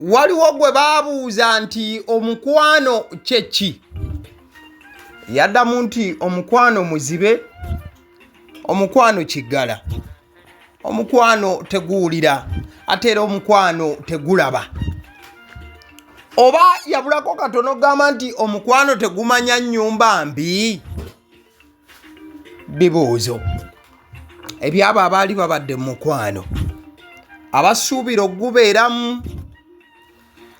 Waliwo gwe baabuuza nti omukwano kye ki? Yaddamu nti omukwano muzibe, omukwano kiggala, omukwano teguwulira ate era omukwano tegulaba. Oba yabulako katono okugamba nti omukwano tegumanya nnyumba mbi? Bibuuzo ebyabo abaali babadde mu mukwano, abasuubira okugubeeramu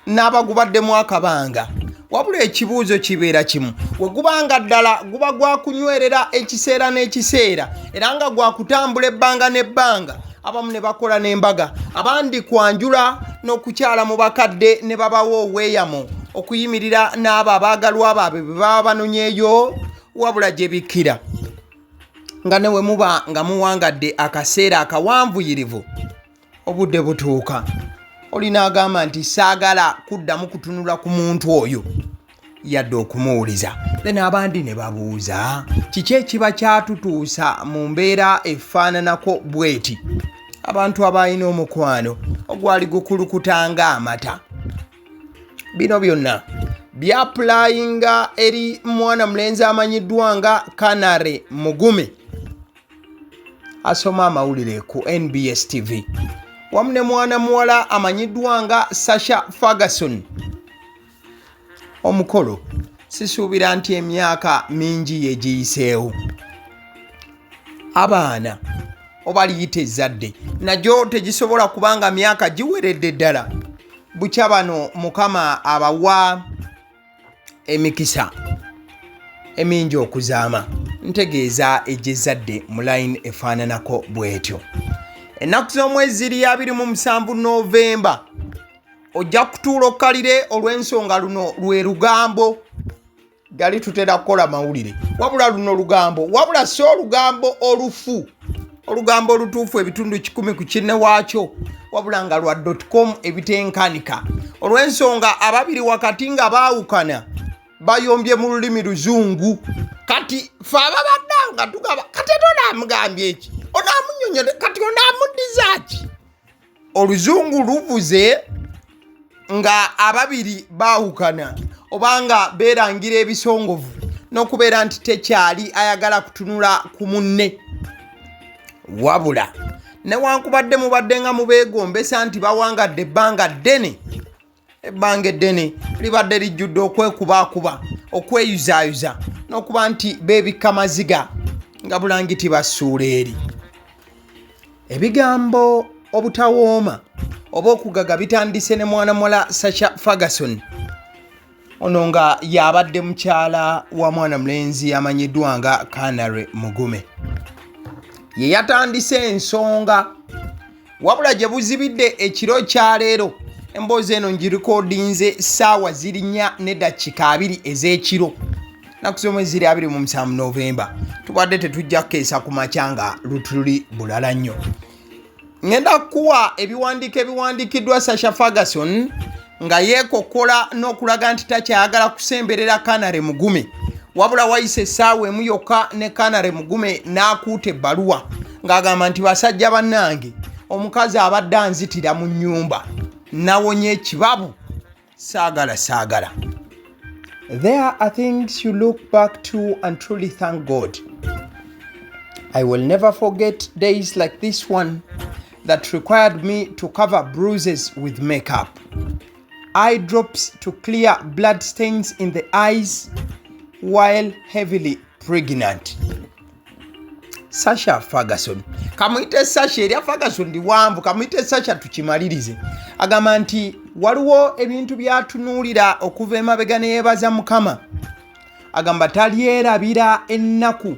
n'abagubaddemu akabanga. Wabula ekibuuzo kibeera kimu, we guba nga ddala guba gwa kunywerera ekiseera n'ekiseera era nga gwa kutambula ebbanga n'ebbanga, abamu ne bakola n'embaga, abandi kwanjula n'okukyala mu bakadde ne babawa obweyamo okuyimirira n'abo abaagalwa baabwe bwe baba banonyeeyo, wabula gye bikkira nga ne we muba nga muwangadde akaseera akawanvuyirivu, obudde butuuka olina agamba nti saagala kuddamu kutunula ku muntu oyo yadde okumuwuliza. Then abandi ne babuuza kiki ekiba kyatutuusa mu mbeera efaananako bweti, abantu abalina omukwano ogwali gukulukuta ng'amata. Bino byonna byapulayinga eri mwana mulenzi amanyiddwa nga Canary Mugume, asoma amawulire ku NBS TV, wamu ne mwana muwala amanyiddwa nga Sasha Ferguson. Omukolo sisuubira nti emyaka mingi yegiyiseewo, abaana oba liyita ezzadde nagyo tegisobola kubanga myaka giweredde ddala bukya bano Mukama abawa emikisa emingi okuzaama, ntegeeza egy'ezzadde mu line efaananako bw'etyo. Ennaku z'omwezi ziri 27 Novemba, ojja kutuula okkalire olw'ensonga luno lwe lugambo. Gali tutera kukola mawulire, wabula luno lugambo, wabula si olugambo olufu, olugambo olutuufu ebitundu 100 ku kinne waakyo, wabula nga lwa com ebitenkanika, olw'ensonga ababiri wakati nga baawukana bayombye mu lulimi luzungu. Kati fe ababadde awo nga tugamba, kati ate onaamugambye eki, onaamunyonyole, kati onaamuddiza ki? Oluzungu luvuze nga ababiri baawukana oba nga beerangira ebisongovu n'okubeera nti tekyali ayagala kutunula ku munne, wabula newankubadde mubadde nga mubeegombesa nti bawangadde ebbanga ddene, ebbanga eddene libadde lijjudde okwekubaakuba, okweyuzaayuza n'okuba nti beebikka maziga nga bulangiti basuula eri. Ebigambo obutawooma oba okugaga bitandise ne mwana muwala Sasha Ferguson, ono nga y'abadde mukyala wa mwana mulenzi amanyiddwa nga Canary Mugume, ye yatandise ensonga. Wabula gye buzibidde ekiro kya leero, emboozi eno ngirikodinze ssaawa ziri 4:20 ez'ekiro, naku z'omwezi ziri 27 Novemba. Tubadde tetujja kukeesa ku makya nga lutuli bulala nnyo. Ngenda kukuwa ebiwandiiko ebiwandiikiddwa Sasha Ferguson nga yeekokkola n'okulaga nti takyayagala kusemberera Canary Mugume, wabula wayise essaawa emu yokka ne Canary Mugume n'akuuta ebbaluwa ng'agamba nti basajja bannange, omukazi abadde anzitira mu nnyumba, nawonye ekibabu, saagala saagala. There are things you look back to and truly thank God. I will never forget days like this one that required me to cover bruises with makeup, eye drops to clear blood stains in the eyes while heavily pregnant. Sasha Ferguson, kamuyite Sasha, erya Ferguson liwanvu, kamuyite Sasha tukimalirize, agamba nti waliwo ebintu byatunuulira okuva emabega ne yeebaza Mukama. Agamba talyerabira ennaku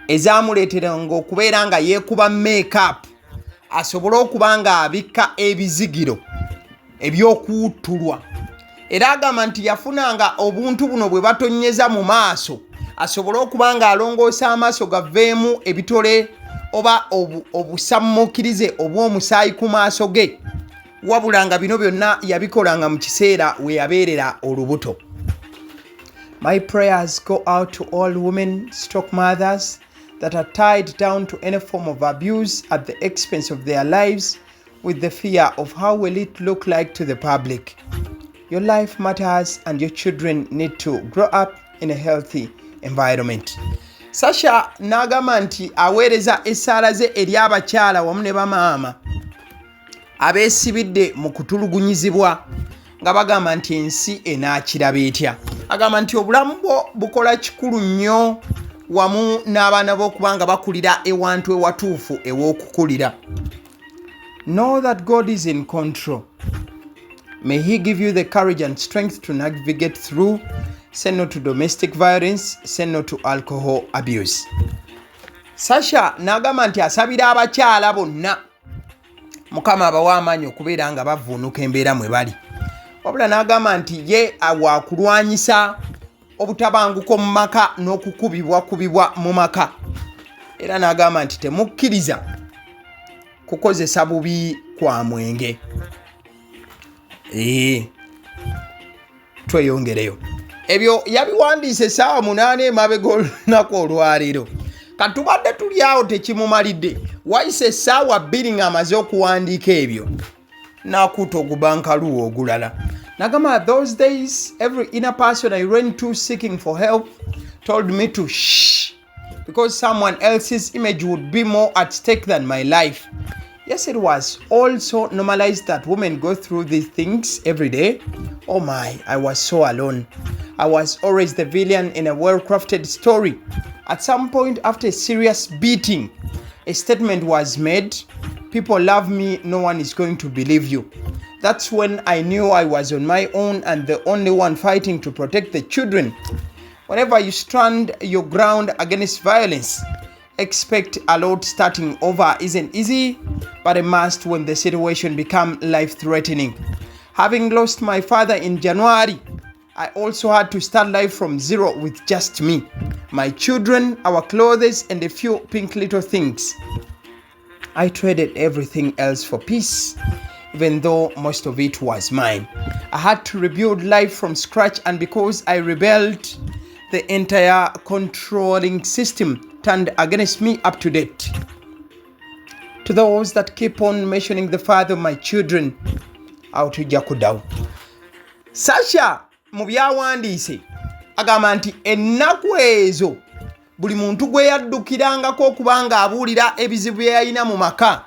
ezamuleeteranga okubeera nga yeekuba makeup asobole okuba nga abikka ebizigiro ebyokuwuttulwa. Era agamba nti yafunanga obuntu buno bwe batonnyeza mu maaso asobole okuba nga alongoosa amaaso gaveemu ebitole oba obusammuukirize obw'omusaayi ku maaso ge, wabula nga bino byonna yabikolanga mu kiseera we yabeerera olubuto. My prayers go out to all women stroke mothers that are tied down to any form of abuse at the expense of their lives with the fear of how will it look like to the public. Your life matters and your children need to grow up in a healthy environment. Sasha n'agamba nti aweereza essaala ze eri abakyala wamu ne bamaama abeesibidde mu kutulugunyizibwa nga bagamba nti ensi enaakiraba etya. Agamba nti obulamu bwo bukola kikulu nnyo wamu n'abaana bo okuba nga bakulira ewantu ewatuufu ew'okukulira. Know that God is in control. May he give you the courage and strength to navigate through. Say no to domestic violence, say no to alcohol abuse. Sasha n'agamba nti asabira abakyala bonna Mukama abawa amaanyi okubeera nga bavvuunuka embeera mwe bali. Wabula n'agamba nti ye wakulwanyisa obutabanguko mu maka n'okukubibwakubibwa mu maka. Era n'agamba nti temukkiriza kukozesa bubi kwa mwenge. Ee, tweyongereyo. Ebyo yabiwandiise essaawa 8 emabega olunaku olwaleero. Katubadde tuli awo tekimumalidde, wayise essaawa 2 ng'amaze okuwandiika ebyo n'akuuta ogubankaluwa ogulala. Nagamba, those days every inner person I ran to seeking for help told me to shh because someone else's image would be more at stake than my life. Yes, it was also normalized that women go through these things every day. Oh my, I was so alone. I was always the villain in a well-crafted story. At some point after a serious beating, a statement was made, people love me, no one is going to believe you. That's when I knew I was on my own and the only one fighting to protect the children. Whenever you stand your ground against violence, expect a lot. Starting over isn't easy, but a must when the situation becomes life-threatening. Having lost my father in January, I also had to start life from zero with just me, my children, our clothes, and a few pink little things. I traded everything else for peace, even though most of it was mine. I had to rebuild life from scratch, and because I rebelled, the entire controlling system turned against me up to date. To those that keep on mentioning the father of my children, awo tujja kuddawo. Sasha mu byawandiise agamba nti ennaku ezo buli muntu gwe yaddukirangako okuba ng'abuulira ebizibu bye yalina mu maka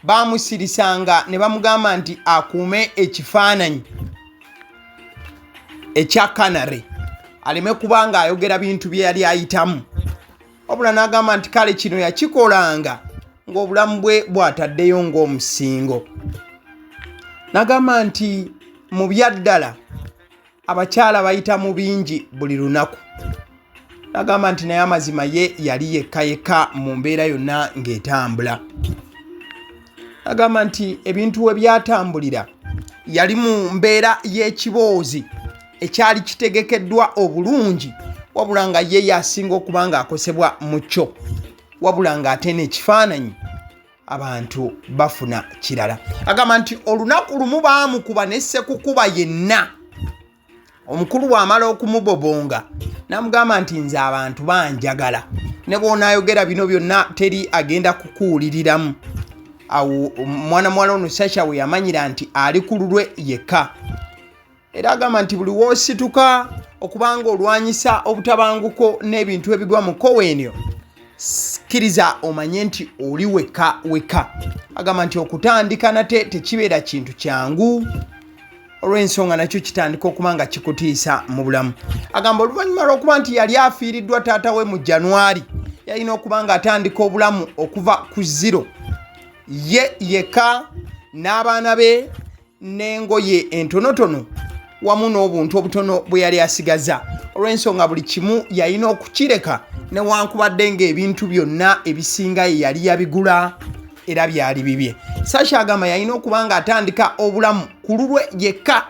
baamusirisanga ne bamugamba nti akuume ekifaananyi ekya Canary aleme kuba ng'ayogera bintu bye yali ayitamu. Wabula n'agamba nti kale kino yakikolanga ng'obulamu bwe bw'ataddeyo ng'omusingo. N'agamba nti mu byaddala abakyala bayita mu bingi buli lunaku. N'agamba nti naye amazima ye yali yekka yekka mu mbeera yonna ng'etambula. N'agamba nti ebintu we byatambulira yali mu mbeera y'ekiboozi ekyali kitegekeddwa obulungi, wabula nga ye yasinga okuba ng'akosebwa mu kyo, wabula ng'ate n'ekifaananyi abantu bafuna kirala. Agamba nti olunaku lumu baamukuba ne ssekukuba yenna. Omukulu bw'amala okumubobonga n'amugamba nti nze abantu banjagala, ne bw'onaayogera bino byonna teri agenda kukuwuliriramu. Awo mwana muwala ono Sasha we yamanyira nti ali ku lulwe yekka. Era agamba nti buli w'osituka okuba ng'olwanyisa obutabanguko n'ebintu ebigwa mu kkowe enyo, kkiriza omanye nti oli wekka wekka. Agamba nti okutandika nate tekibeera kintu kyangu, olw'ensonga nakyo kitandika okuba nga kikutiisa mu bulamu. Agamba oluvannyuma lw'okuba nti yali afiiriddwa taata we mu Januari, yalina okuba ng'atandika obulamu okuva ku zero, ye yekka n'abaana be n'engoye entonotono wamu n'obuntu obutono bwe yali asigaza, olw'ensonga buli kimu yalina okukireka newankubadde ng'ebintu byonna ebisinga ye yali yabigula era byali bibye. Sasha agamba yalina okuba ng'atandika obulamu ku lulwe yekka,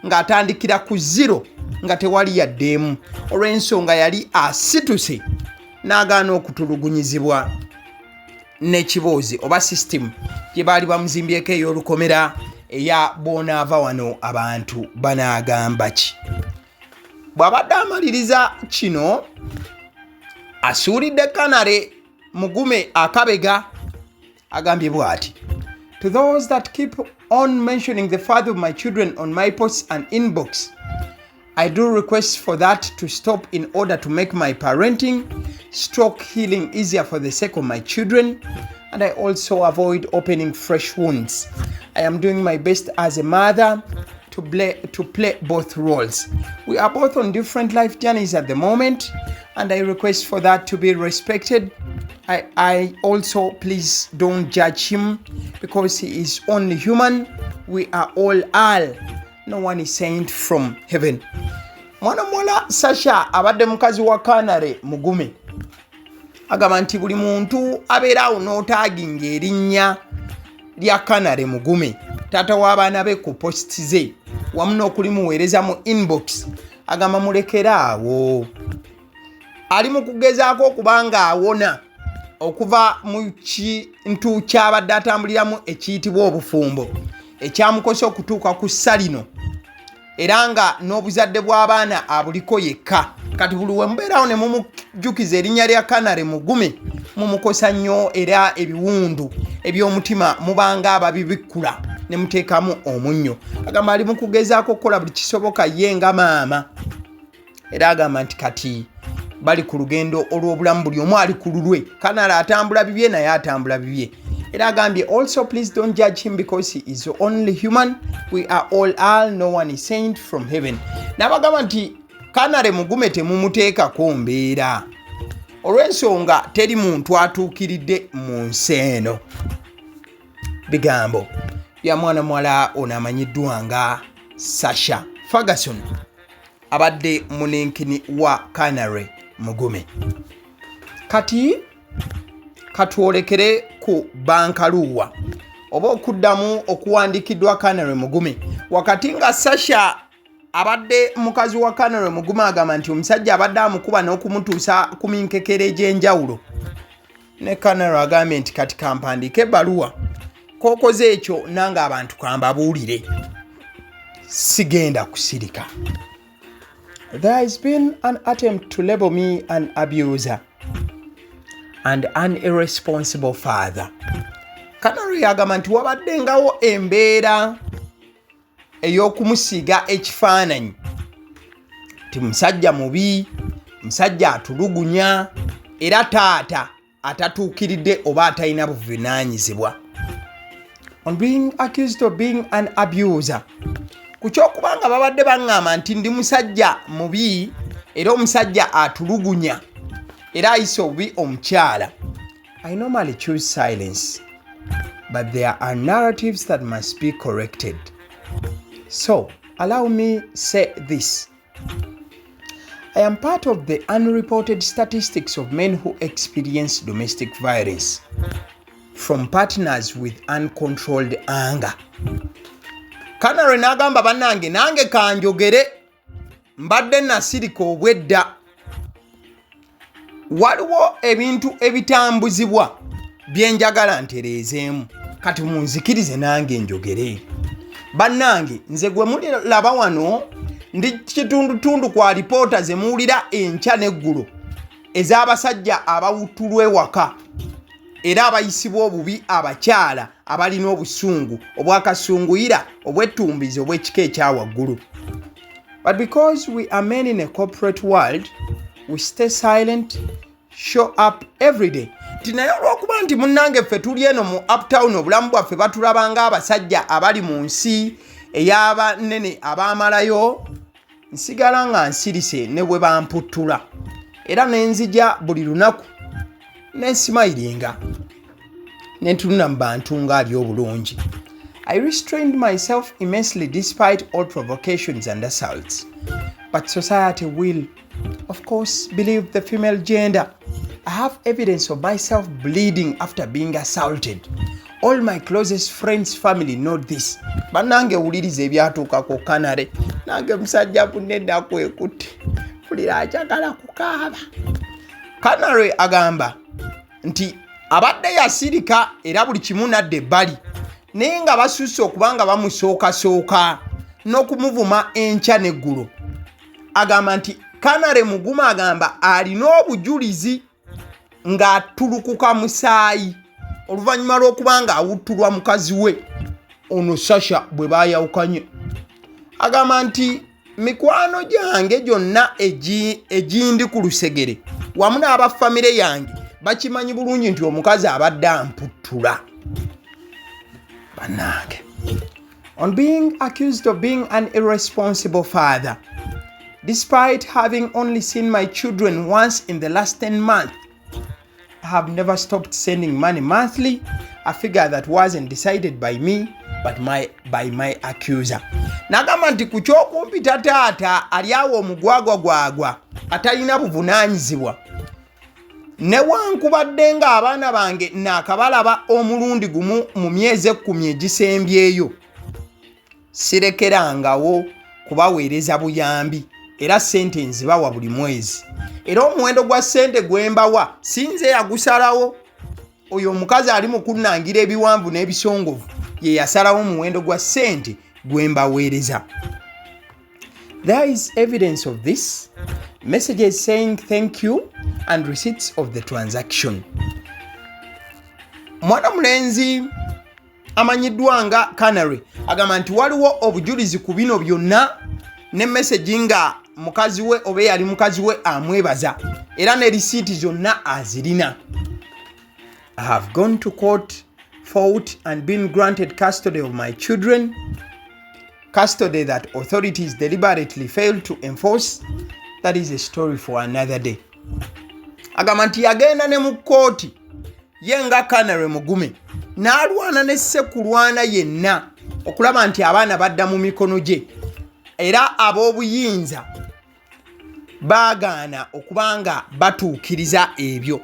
ng'atandikira ku zero nga tewali yaddeemu, olw'ensonga yali asituse n'agaana okutulugunyizibwa n'ekiboozi oba system gye baali bamuzimbyeko ey'olukomera eya bw'onaava wano abantu banaagamba ki. Bw'abadde amaliriza kino asuulidde Canary Mugume akabega, agambye bw'ati: To those that keep on mentioning the father of my children on my posts and inbox, I do request for that to stop in order to make my parenting stroke healing easier for the sake of my children, and I also avoid opening fresh wounds. I am doing my best as a mother to play both roles. We are both on different life journeys at the moment, and I request for that to be respected. I also please don't judge him because he is only human. We are all all. No one is sent from heaven. Mwana muwala Sasha abadde mukazi wa Canary Mugume agamba nti buli muntu abeera awo n'otaaginga erinnya lya Canary Mugume, taata w'abaana be, ku post ze wamu n'okulimuweereza mu inbox, agamba mulekere awo. Ali mu kugezaako okuba nga awona okuva mu kintu ky'abadde atambuliramu ekiyitibwa obufumbo, ekyamukosa okutuuka ku ssa lino, era nga n'obuzadde bw'abaana abuliko yekka. Kati buli we mubeerawo ne mumujjukiza erinnya lya Canary Mugume, mumukosa nnyo, era ebiwundu eby'omutima mubanga ababibikkula ne muteekamu omunnyo. Agamba ali mu kugezaako okukola buli kisoboka ye nga maama, era agamba nti kati bali ku lugendo olw'obulamu, buli omu ali ku lulwe. Canary atambula bibye, naye atambula bibye. Era agambye, "Also, please don't judge him because he is only human. We are all all. No one is sent from heaven." N'abagamba nti Canary Mugume temumuteekako mbeera, olw'ensonga teri muntu atuukiridde mu nsi eno. Bigambo bya mwana muwala ono amanyiddwa nga Sasha Ferguson, abadde munenkini wa Canary Mugume. Kati katwolekere ku bankaluwa oba okuddamu okuwandiikiddwa Canary Mugume. Wakati nga Sasha abadde mukazi wa Canary Mugume agamba nti omusajja abadde amukuba n'okumutuusa ku minkekero egy'enjawulo, ne Canary agambye nti kati kampandiike ebbaluwa kokoze ekyo, nange abantu kambabuulire, sigenda kusirika. There has been an attempt to label me an abuser and an irresponsible father. Canary agamba nti wabaddengawo embeera ey'okumusiiga ekifaananyi nti musajja mubi, musajja atulugunya, era taata atatuukiridde oba atalina buvunaanyizibwa. On being accused of being an abuser, ku kyokuba nga babadde baŋŋamba nti ndi musajja mubi era omusajja atulugunya era ayisa obubi omukyala, I normally choose silence, but there are narratives that must be corrected, so allow me say this: I am part of the unreported statistics of men who experience domestic violence from partners with uncontrolled anger. Canary n'agamba, bannange, nange kanjogere, mbadde nasirika obwedda. Waliwo ebintu ebitambuzibwa bye njagala ntereezeemu. Kati munzikirize nange njogere. Bannange, nze gwe mulaba wano ndi kitundutundu kwa lipoota ze muwulira enkya n'eggulo ez'abasajja abawutulwa ewaka era abayisibwa obubi abakyala abalina obusungu obwakasunguyira, obwettumbizi obw'ekika ekyawaggulu. But because we are men in a corporate world, we stay silent, show up every day. Nti naye olw'okuba nti munnange ffe tuli eno mu uptown, obulamu bwaffe batulaba ng'abasajja abali mu nsi ey'abanene abaamalayo, nsigala nga nsirise ne bwe bamputtula, era ne nzija buli lunaku nensimayiringa nentunula mu bantu ng'ali obulungi. I restrained myself immensely despite all provocations and assaults, but society will of course believe the female gender. I have evidence of myself bleeding after being assaulted. All my closest friends, family know this. Bannange, wuliriza ebyatuukako Canary. Nange musajja bunne ennaku ekutte, mpulira akyagala kukaaba. Canary agamba nti abadde yasirika era buli kimu nadda ebbali, naye nga basusse okuba nga bamusookasooka n'okumuvuma enkya n'eggulo. Agamba nti Canary Mugume agamba alina obujulizi ng'atulukuka musaayi. oluvannyuma lw'okuba nga awuttulwa mukazi we ono Sasha bwe baayawukanye. Agamba nti mikwano gyange gyonna egindi ku lusegere wamu n'aba famire yange bakimanyi bulungi nti omukazi abadde amputtula. Bannange, on being accused of being an irresponsible father despite having only seen my children once in the last 10 months, I have never stopped sending money monthly, a figure that wasn't decided by me but by my accuser. N'agamba nti ku kyokumpita taata ali awo omugwagwagwagwa atalina buvunaanyizibwa, newankubadde ng'abaana bange naakabalaba omulundi gumu mu myezi 10 egisembyeyo, sirekerangawo kubaweereza buyambi era ssente nzibawa buli mwezi, era omuwendo gwa ssente gwe mbawa sinze yagusalawo. Oyo omukazi ali mu kunnangira ebiwanvu n'ebisongovu ye yasalawo omuwendo gwa ssente gwe mbaweereza. There is evidence of this, messages saying thank you and receipts of the transaction. Mwana mulenzi amanyiddwa nga Canary agamba nti waliwo obujulizi ku bino byonna ne message nga mukazi we oba eyali mukazi we amwebaza, era ne risiiti zonna azirina. I have gone to court, fought and been granted custody of my children, custody that authorities deliberately failed to enforce. That is a story for another day. Agamba nti yagenda ne mu kkooti ye nga Canary Mugume n'alwana ne ssekulwana yenna okulaba nti abaana badda mu mikono gye, era ab'obuyinza baagaana okuba nga batuukiriza ebyo.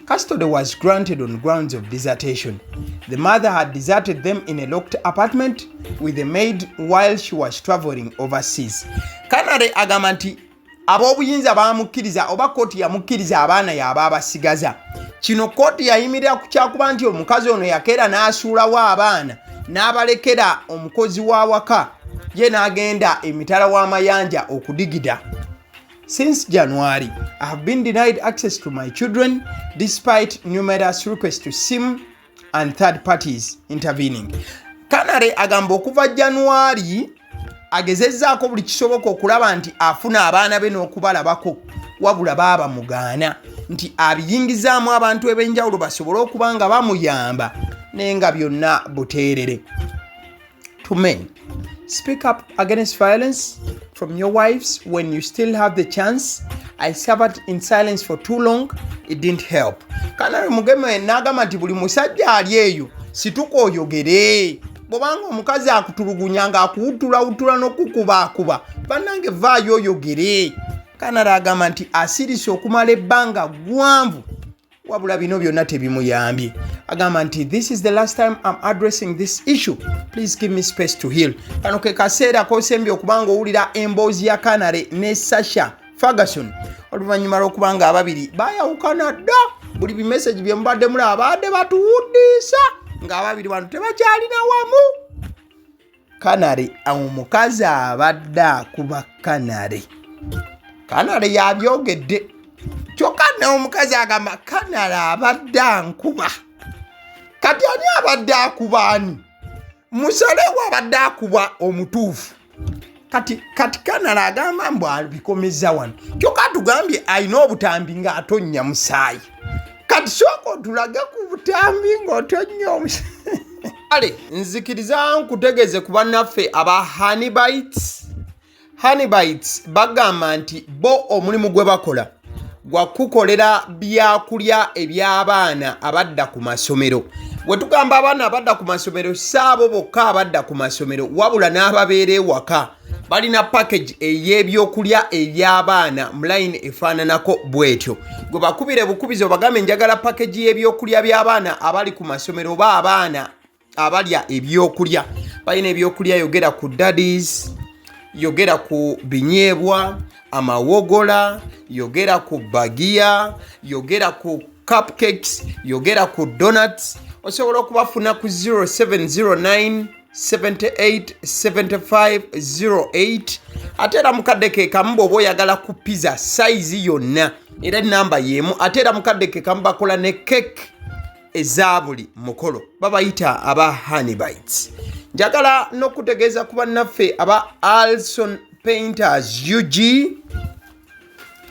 Custody was granted on grounds of desertion. The mother had deserted them in a locked apartment with a maid while she was traveling overseas. Canary agamba nti ab'obuyinza bamukkiriza oba kkooti yamukkiriza abaana yaba abasigaza. Kino kkooti yayimirira ku kyakuba nti omukazi ono yakeera n'asuulawo abaana n'abalekera omukozi w'awaka, ye n'agenda emitala w'amayanja okudigida. Since January, I have been denied access to my children despite numerous requests to SIM and third parties intervening. Canary agamba okuva January agezezzaako buli kisoboka okulaba nti afuna abaana be n'okubalabako, wabula baaba mugaana nti abiyingizaamu abantu eb'enjawulo basobole okuba nga bamuyamba, naye nga byonna buteerere. To men, speak up against violence from your wives when you still have the chance. I suffered in silence for too long. It didn't help. Canary Mugeme n'agamba nti buli musajja ali eyo, situka oyogere. Bw'obanga omukazi akutulugunya ng'akuwutulawutula n'okukubaakuba, bannange, vaayo oyogere. Canary agamba nti asirise okumala ebbanga ggwanvu, wabula bino byonna tebimuyambye. Agamba nti this is the last time I'm addressing this issue. Please give me space to heal. Kano ke kaseera kosembye okubanga owulira emboozi ya Canary ne Sasha Ferguson oluvannyuma lw'okuba nga ababiri bayawukana dda. Buli bimessage bye mubadde mulaba baadde batuwuddiisa ng'ababiri bano tebakyalina wamu. Canary, omukazi abadde akuba Canary. Canary yabyogedde, kyokka n'omukazi agamba Canary abadde ankuba. Kati ani abadde akuba ani? Musalewo abadde akuba omutuufu. Kati Canary agamba mbu abikomeza wano, kyokka tugambye alina obutambi ng'atonnya musaayi. Kati sooka otulage ku butambi ng'otonnya omusaayi. Kale nzikiriza nkutegeeze ku bannaffe aba Honeybites. Honeybites bagamba nti bo omulimu gwe bakola gwa kukolera byakulya eby'abaana abadda ku masomero. Bwe tugamba abaana abadda ku masomero, si abo bokka abadda ku masomero, wabula n'ababeera ewaka. Balina package ey'ebyokulya eby'abaana mu line efaananako bw'etyo. Gwe bakubire bukubizi obagambe, "Njagala package y'ebyokulya by'abaana abali ku masomero oba abaana abalya ebyokulya." Balina ebyokulya, yogera ku daddies, yogera ku binyeebwa, amawogola, yogera ku bagiya, yogera ku cupcakes, yogera ku donuts. Osobola okubafuna ku 0709 78 75 08. Ate era mukadde ke kamu, bw'oba oyagala ku pizza size yonna, era enamba y'emu. Ate era mukadde ke kamu bakola ne cake. eza buli mukolo babayita aba Honeybites. Njagala n'okutegeeza ku bannaffe aba Alson Painters UG,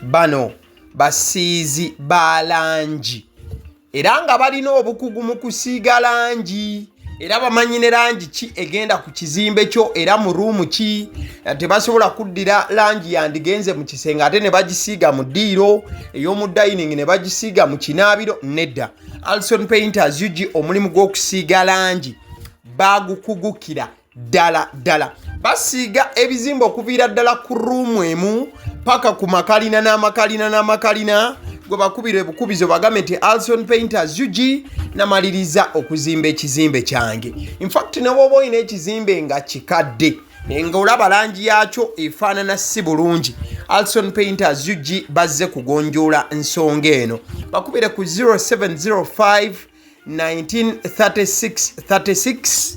bano basiizi ba langi era nga balina obukugu mu kusiiga langi, era bamanyi ne langi ki egenda ku kizimbe kyo era mu ruumu ki. Tebasobola kuddira langi yandigenze mu kisenge ate ne bagisiiga mu ddiiro ey'omu dining ne bagisiiga mu kinaabiro. Nedda, Alson Painters UG omulimu gw'okusiiga langi bagukugukira ddala ddala. Basiiga ebizimbe okuviira ddala ku ruumu emu paka ku makalina n'amakalina n'amakalina. Gwe bakubira ebukubizo bagambe nti Alson Painters UG namaliriza okuzimba ekizimbe kyange. Infact ne bwoba olina ekizimbe nga kikadde nga olaba langi yakyo efaanana si bulungi, Alson Painters UG bazze kugonjoola nsonga eno. Bakubire ku 0705 1936 36.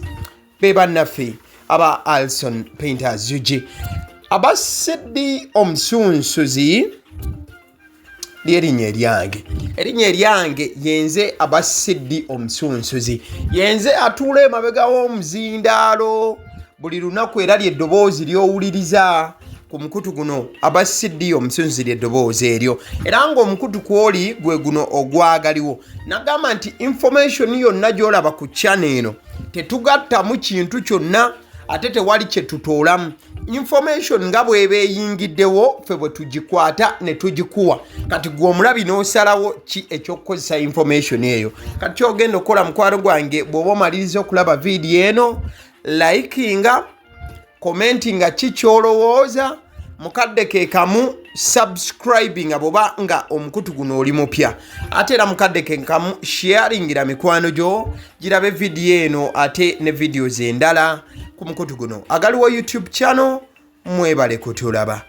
Be bannaffe aba Alson Painters UG. Aba CD Omusunsuzi lyerinnya eryange, erinnya eryange yenze aba CD Omusunsuzi, yenze atuula emabega w'omuzindaalo buli lunaku, era lyeddoboozi ly'owuliriza ku mukutu guno. Aba CD Omusunsuzi lyeddoboozi eryo, era ng'omukutu kwoli gwe guno ogwagaliwo. Nagamba nti information yonna gy'olaba ku channel eno tetugattamu kintu kyonna ate tewali kye tutoolamu. Information nga bw'eba eyingiddewo, ffe bwe tugikwata ne tugikuwa. Kati gwe omulabi n'osalawo ki ekyokukozesa information eyo. Kati kyogenda okukola, mukwano gwange, bw'oba omaliriza okulaba vidiyo eno, likinga, commentinga ki kyolowooza, mukadde ke kamu subscribinga bwoba nga omukutu guno oli mupya, ate era mukadde ke kamu sharingira mikwano gyo girabe vidiyo eno ate ne videos endala ku mukutu guno agaliwo YouTube channel. Mwebale kutulaba.